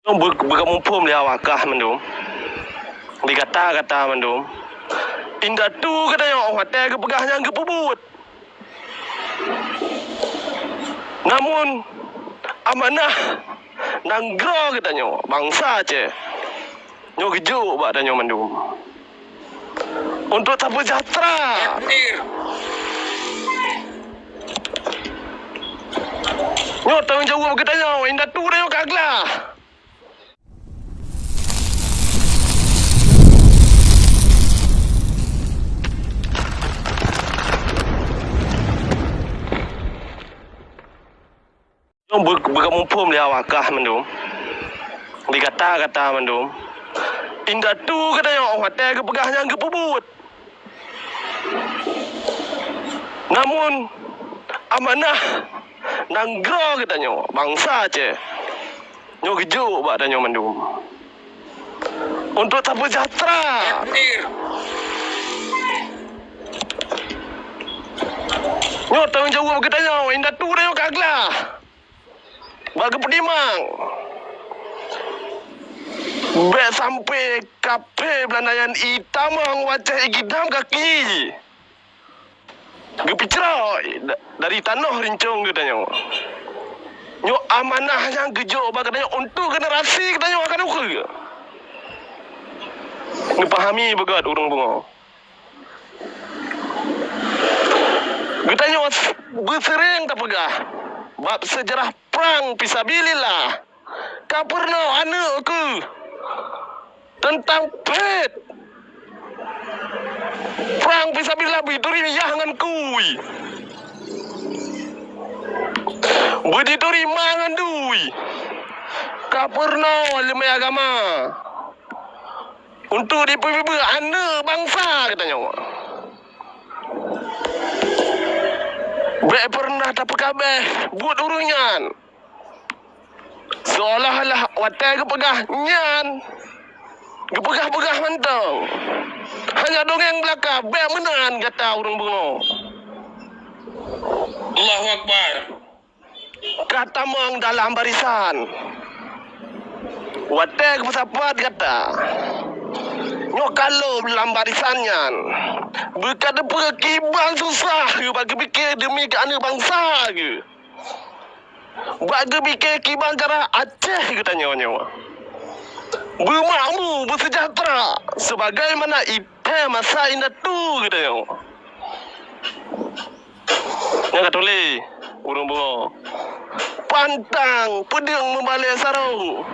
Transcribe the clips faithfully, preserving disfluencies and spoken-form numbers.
Nyoe beu-, beukamuphom lé awak kah mandum, lé gata-gata mandum. Indatu geutanyoe watée geupeugah nyang geupeubuet. Namun, amanah nanggroe geutanyoe, bansa Aceh, nyoe geujok bak tanyoe mandum untuk tapeusejahtera. Nyoe tanggong jaweueb geutanyoe, indatu tanyoe ka glah. Nyoe beu-, beukamuphom lé awak kah mandum, lé gata-gata mandum. Indatu geutanyoe watée geupeugah nyang geupeubuet. Namun, amanah nanggroe geutanyoe, bansa Aceh, nyoe geujok bak tanyoe mandum untuk tapeusejahtera. Nyoe tanggong jaweueb geutanyoe, indatu tanyoe ka glah. Bak geupeutimang. Bék sampoe kaphé Beulanda nyan itamong watée igidam kaki jih. Geupeucrok da-, dari tanoh rincong geutanyoe. Nyoe amanah nyang geujok bak geutanyoe untuk generasi geutanyoe akan ukeue. Neupahami beugét ureuëng beungoh. Geutanyoe beuseuréng tapeugah bab seujarah prang fisabilillah. Ka peurunoe aneuëk keuh teuntang phét. Prang fisabilillah beuturi yah ngon kui. Beuturi ma ngon dui. Ka peurunoe leumé agama. Untuk dipeubeuet aneuëk bansa geutanyoe. Bék peureunah tapeukabéh buet ureuëng nyan. Seolah-olah watée geupeugah nyan, geupeugah-peugah mantong. Hanya dongeng beulaka, bék meunan gata ureuëng beungoh. Allahu Akbar. Ka tamong dalam barisan. Watée geupeusapat gata, nyoe ka lom lam barisan nyan. Beuka teupeue kiban susah geuba geupike demi keu aneuëk bansa geuh. Bak geupike kiban cara Aceh geutanyoe nyoe beumakmu, beuseujahteura sebagaimana item masa indatu geutanyoe. Nyang ka tuléh ureuëng beungoh. Pantang peudeueng meubalek sarong.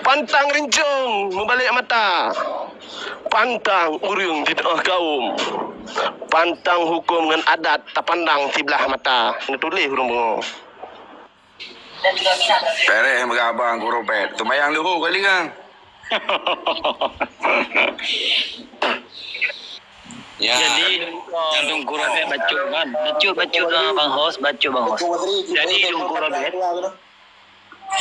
Pantang rincong meubalek mata. Pantang ureuëng di teuh kaum. Pantang huköm ngon adat tapandang siblah mata. Neutuléh ureuëng beungoh. Péréh meugah abang Guru Robert. Seumayang luhô kali kan? Ya. Jadi, nyang Teungku Robert bacut kan? Bacut, bacut lah, Bang Hos, bacut, Bang Hos. Jadi, Teungku Robert,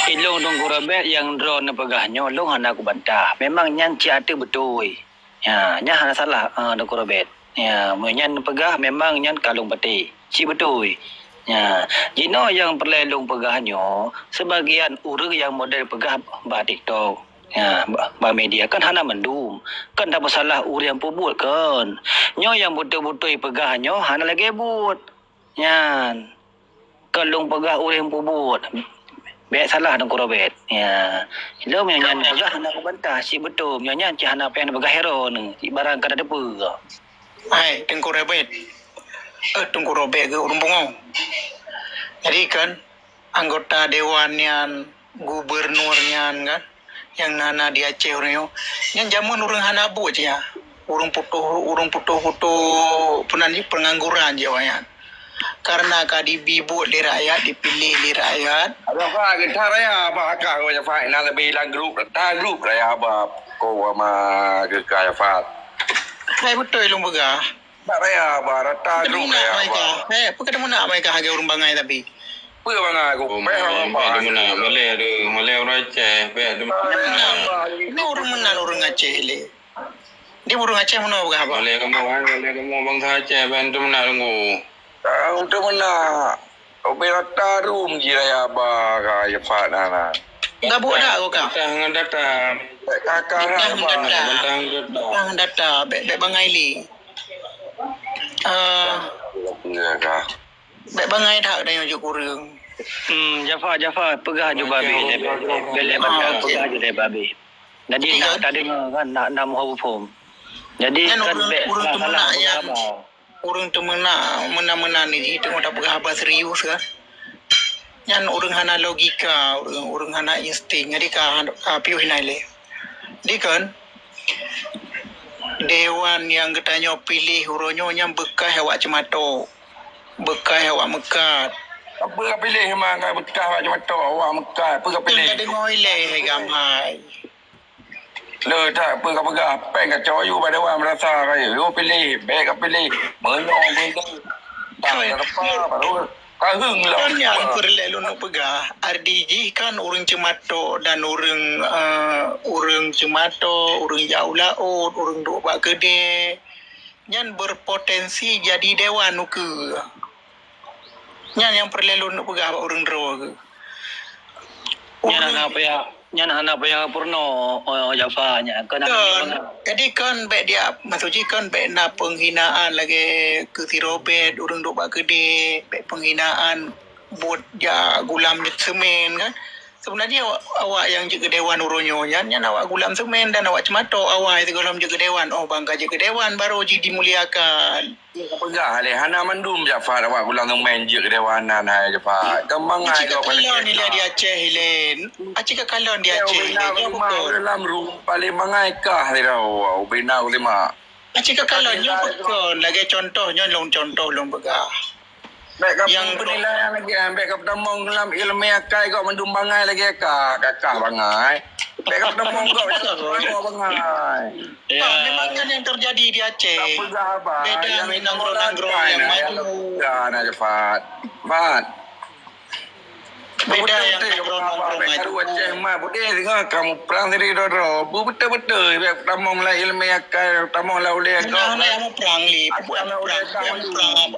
ilong Teungku Robert nyang droeneuh peugah nyoe, lôn hana kubantah. Memang nyan cit ateueh beutôi. Ya, nyan hana salah, ah, Teungku Robert. Ya, meunyan peugah memang nyan ka lôn patéh. Cit beutôi. Ya, jinoe nyang peureulée lôn peugah nyoe, sibagian ureuëng nyang model peugah bak TikTok. Ya, ba-, bak media kan hana mandum. Kan tapeusalah ureuëng nyang peubuet kan. Nyoe nyang beutôi-beutôi peugah nyoe hana lagée buet. Nyan. Kon lôn peugah ureuëng peubuet. Bék salah Teungku Robert. Ya. Lôn nyang nyan peugah hana kubantah, cit beutôi. Nyoe nyan cit hana payah neupeugah hero nyoe. Cit barang ka tateupeue. Hai, Teungku Robert. Eh, Teungku Robert keu ureuëng bungong. Jadi kan, anggota dewan nyan, gubernur nyan kan, nyang na, na di Aceh uroe nyoe. Nyan jameun ureuëng hana buet cit nyan. Ureuëng putôh, ureuëng putôh-putôh, peue nan jih, peungangguran jih awaknyan. Karena ka dibi buet lé rakyat, dipiléh lé rakyat. Ada fa kita raya apa akah ko fa na lebih lam grup, ta grup raya apa ko ma ke kaya fa. Hai beutôi lôn peugah. Bak raya ba rata grup raya ba. Eh, peue ka teumeunak mereka lagée ureuëng bangai tapi? Peue bangai ku peh ba. Teumeunak malée tu, malée ureuëng Aceh, peh teumeunak. Ini ureuëng meunan ureuëng Aceh le. Di ureuëng Aceh meunoe peugah apa? Malée kamoe, malée kamoe bangsa Aceh, peh teumeunak tunggu. Tang teumeunak. Ubé rata rum ji raya ba ka Yafat na. Gabuk dak kau ka? Bantang ngon data. Kakak Bantang ngon data. Bantang ngon data. Bantang ngon data. Bèk, bèk bangai lé. Ah. Ya ka. Bèk bangai that tanyoe jok kureueng. Hmm, Jafa, Jafa, peugah ju babi. Bèk, bèk, bèk, bèk, ah, peugah ju lé babi. Jadi, nak tadeungoe kan, nak, nak meuhom-hom. Jadi, kan ureueng, bèk ureueng salah, salah teumeuna peugah nyan. Haba. Ureueng teumeuna, meunan-meunan ni jih teungoh tapeugah haba serius kan. Nyan ureueng hana logika, ureueng, ureueng hana insting. Jadi ka, ka piôh inan lé. Di kon, dewan nyang geutanyoe piléh uroe nyoe nyan beukah awak ceumato. Beukah awak meukat. Apa ka piléh memang ka beukah awak ceumato, awak meukat. Apa ka piléh? Teuka deungoe ilèe hai gam hai. Le that peue ka peugah, péng ka cok yue bak dewan meurasa ka yue piléh, bèk ka piléh. Meunyoe beutôi, tak ka teupeu, baru ka heueng lom. Nyan nyang peureulèe lôn peugah, arti jih kan ureueng ceumato dan ureueng, eh, ureueng ceumato, ureueng jak u laôt, ureueng duek bak keudè, nyan berpotensi jadi dewan ukeue. Nyan nyang peureulèe lôn peugah bak ureueng droe keuh. Nyan hana payah, nyan hana payah peurunoe, oh, Jafa, nyan. Kon, jadi kon bèk dia, maksud jih kon bèk na peunghinaan lagèe keu si Robert, ureueng duek bak keudè, bèk peunghinaan buet jak gulam seumén kan. Sebenarnya awak, awak nyang jeuet keu dewan uroe nyoe nyan, nyan awak gulam seumén dan awak ceumato awai sigohlom jeuet keu dewan. Oh, bang ka jeuet keu dewan, baru jidimuliakan. Peugah lé, hana mandum Jafar awak gulam seumén jeuet keu dewan nan, hai Jafar. Kan bangai kah paléng kalon ilèe di Aceh ilèe. Aci ka kalon di Aceh ilèe. Nyoe beutôi. Dalam rum paléng bangai kah sidroe, ubena ulama. Aci ka kalon nyoe beutôi. Lagèe contoh nyoe lôn contoh lôn peugah. Bèk ka peunilaian lagèe nyan, bèk ka peutamong lam ileumèe akai gob mandum bangai lagèe ka, kakah bangai. Bèk ka peutamong gob bangai. Ya. Memang nyan nyang teujadi di Aceh. Beda ngon nanggroe-nanggroe nyang maju. Ya, na Jafar. Fat. Beda nyang nanggroe-nanggroe maju. Karu Aceh mat, budeh singoh ka muprang siri droe-droe. Beutôi-beutôi, bèk tamong lam ileumèe akai, tamong lam ulèe gob. Nah, nah, muprang lé, muprang,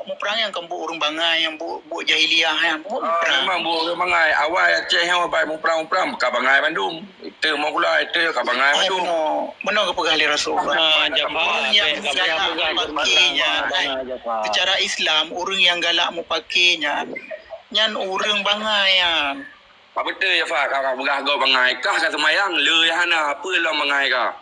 muprang nyang keu buet ureueng bangai, nyang buet, buet jahiliah nyan, buet muprang. Memang buet ureueng bangai. Awai Aceh nyoe bai muprang-muprang, ka bangai mandum. Itu meukeulai, itu ka bangai mandum. Meunoe, meunoe geupeugah lé Rasulullah. Ureueng nyang galak mupakè nyan, secara Islam, ureueng nyang galak mupakè nyan, nyan ureueng bangai nyan. Ka beutôi, Jafar, ka, ka peugah gob bangai. Kah ka seumayang, le hana, peue lom bangai kah?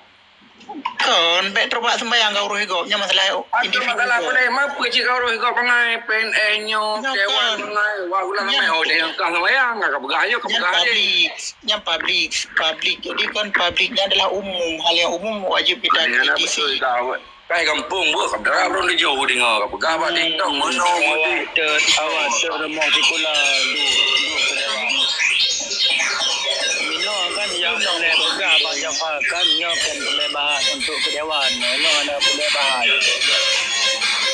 Kon, bèk teureuba seumayang ka uroh gob. Nyan masalah individu. Masalah peue lé, ma peue cit ka uroh gob bangai, P N S nyoe, dewan bangai, wah ulang ramè, oh, deungon kah seumayang, ka peugah nyoe, ka peugah nyoe. Nyan publik, nyan publik, publik. Jadi kan publik nyan adalah umum, hal yang umum wajib kita kritisi. Kai gampông buet, ka dara lôn tujoh deungoe, ka peugah bak TikTok, meunoe meuti. Awak teuh, awak teuh rumoh sikula, duek, duek keu dewan. Meunoe kan nyang peureulèe peugah bak Jafar kan, nyoe kon peureulèe bahas untuk keu dewan, nyoe hana peureulèe bahas.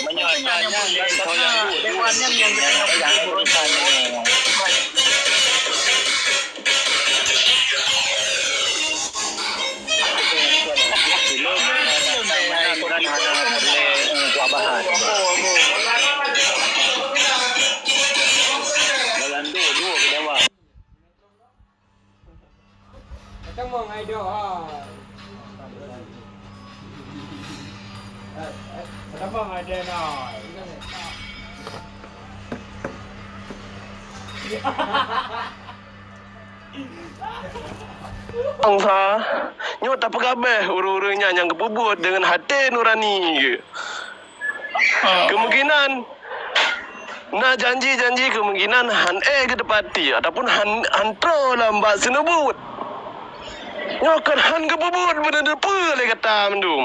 Meunyoe nyan, nyan, nyan, dewan nyan nyang geutanyoe urusan nyoe. Bangsa, nyoe tapeugabeh ureueng-ureueng nyan nyang geupeubuet deungon até nurani geuh. Keumungkinan na janji-janji keumungkinan han ék geuteupati ataupun han, han troh lam bak seuneubeuet. Nyoe kon han geupeubuet beuneuteupeu lé gata mandum.